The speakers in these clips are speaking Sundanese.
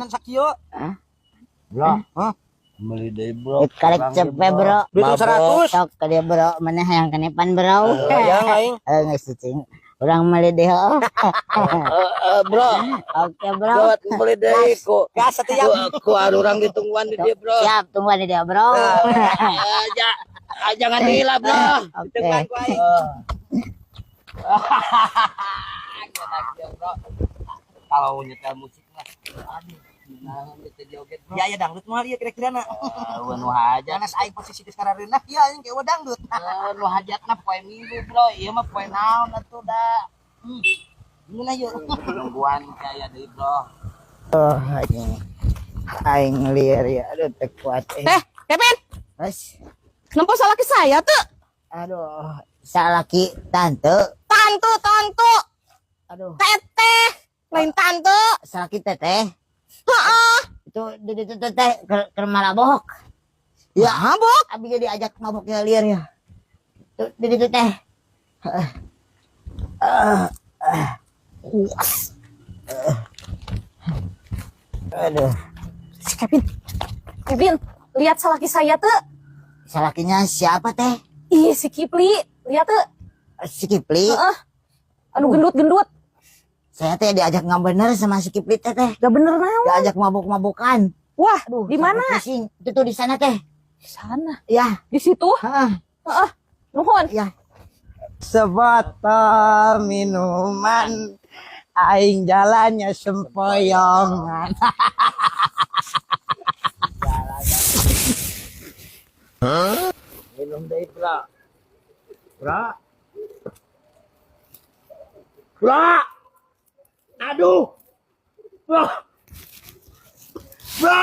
sakieu. Bro. Hah? Beli deui, bro. Karek cepet, bro. Duit 100. Sok ke dia, bro, mana yang kenepan, bro? Yang aing. Eh, geus cicing. Urang meuli deui, oh. Eh, bro. Oke, bro. Gawat beli deui ku. Gas atuh ya. Ku urang ditungguan di dia, bro. Siap, tungguan di dia, bro. Eh, jangan gila, bro. Oke. Ditungguan ku aing. Enak ya, bro. Kalau nyetel musik mah. Aduh, nah, nyetel joget, bro. Ya ya dangdut moal ieu kira-kira na. Ah, nu hajat. Panas aing posisi geus karareunah ieu aing kayak dangdut. Eh, nu hajatna poe Minggu, bro. Ieu mah poe naon atuh da. Gimana yuk? Nungguan kayak deui, bro. Oh, anjing. Aing liar ya, aduh teu kuat. Eh. Eh, Kevin, Terus, nempo salaki saya tuh. Aduh, salaki tante. Tante, tante, Aduh, teteh, lain tante. Salaki teteh. Heeh. Itu di itu teteh ke mabok. Ya, Mabok. Abi jadi ajak maboknya liar ya. Tuh, di itu teh. Puas. Aduh, Si Kevin. Kevin, lihat salaki saya tuh. Salakinya siapa teh? Ih, si Kipli, lihat tuh. Si Kipli. Heeh. Anu gendut-gendut. Saya teh diajak nggak bener sama si Kipli teh teh. Gak bener naon. Diajak mabok-mabokan. Wah, Aduh, di mana? Sampai pusing. Itu tuh di sana teh. Di sana. Ya, Di situ. heeh, Heeh. Nuhun. Ya. Sebotol minuman aing jalannya sempoyongan. Minum deui, bro. Bro. Bro. Aduh. Bro. Bro.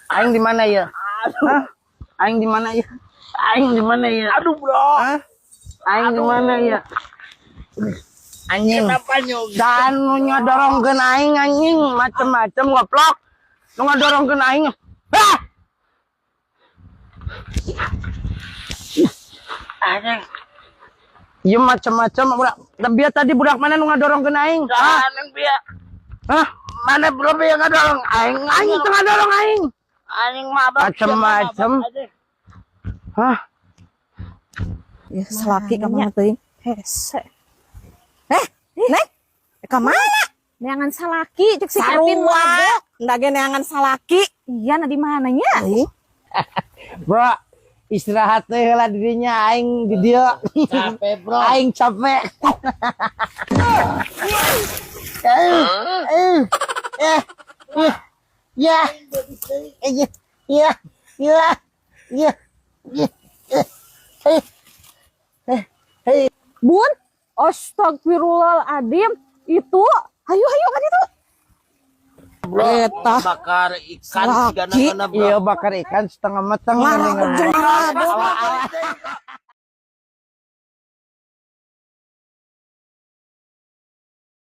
Aing di mana ya? Hah? Aing di mana ya? Aing di mana ya? Aduh, bro. Hah? Aing di mana ya? Anjing. Kenapa nyog? Dan nu ngadorongkeun aing, anjing, macem-macem goblok. Nu ngadorongkeun aing. Ah! Anjing. Ieu macem-macem budak. Biar tadi budak mana nu ngadorongkeun aing? Hah? Anjing biar. Hah? Mana bro yang ngadorong aing? Aing teu ngadorong aing. Anjing mabok. Macem-macem. Hah? Ya, salaki ka mana teuing? Hese. Eh, Neng, ka mana? Neangan salaki cek si Kevin mabok. Ndak ge neangan salaki. Iya, nah di mananya? Bro, istirahat teh heula dirinya aing di dieu. Capek, bro. Aing capek. Eh, eh, eh, ya, eh, ya, ya, ya, ya, ya, eh, eh, eh. Bun, astagfirullahaladzim. Itu, ayo ayo kan itu. Bro, Eta. Bakar ikan Salaki. sigana bro. Iya, bakar ikan setengah matang. Marah mendingan. ujung mabok.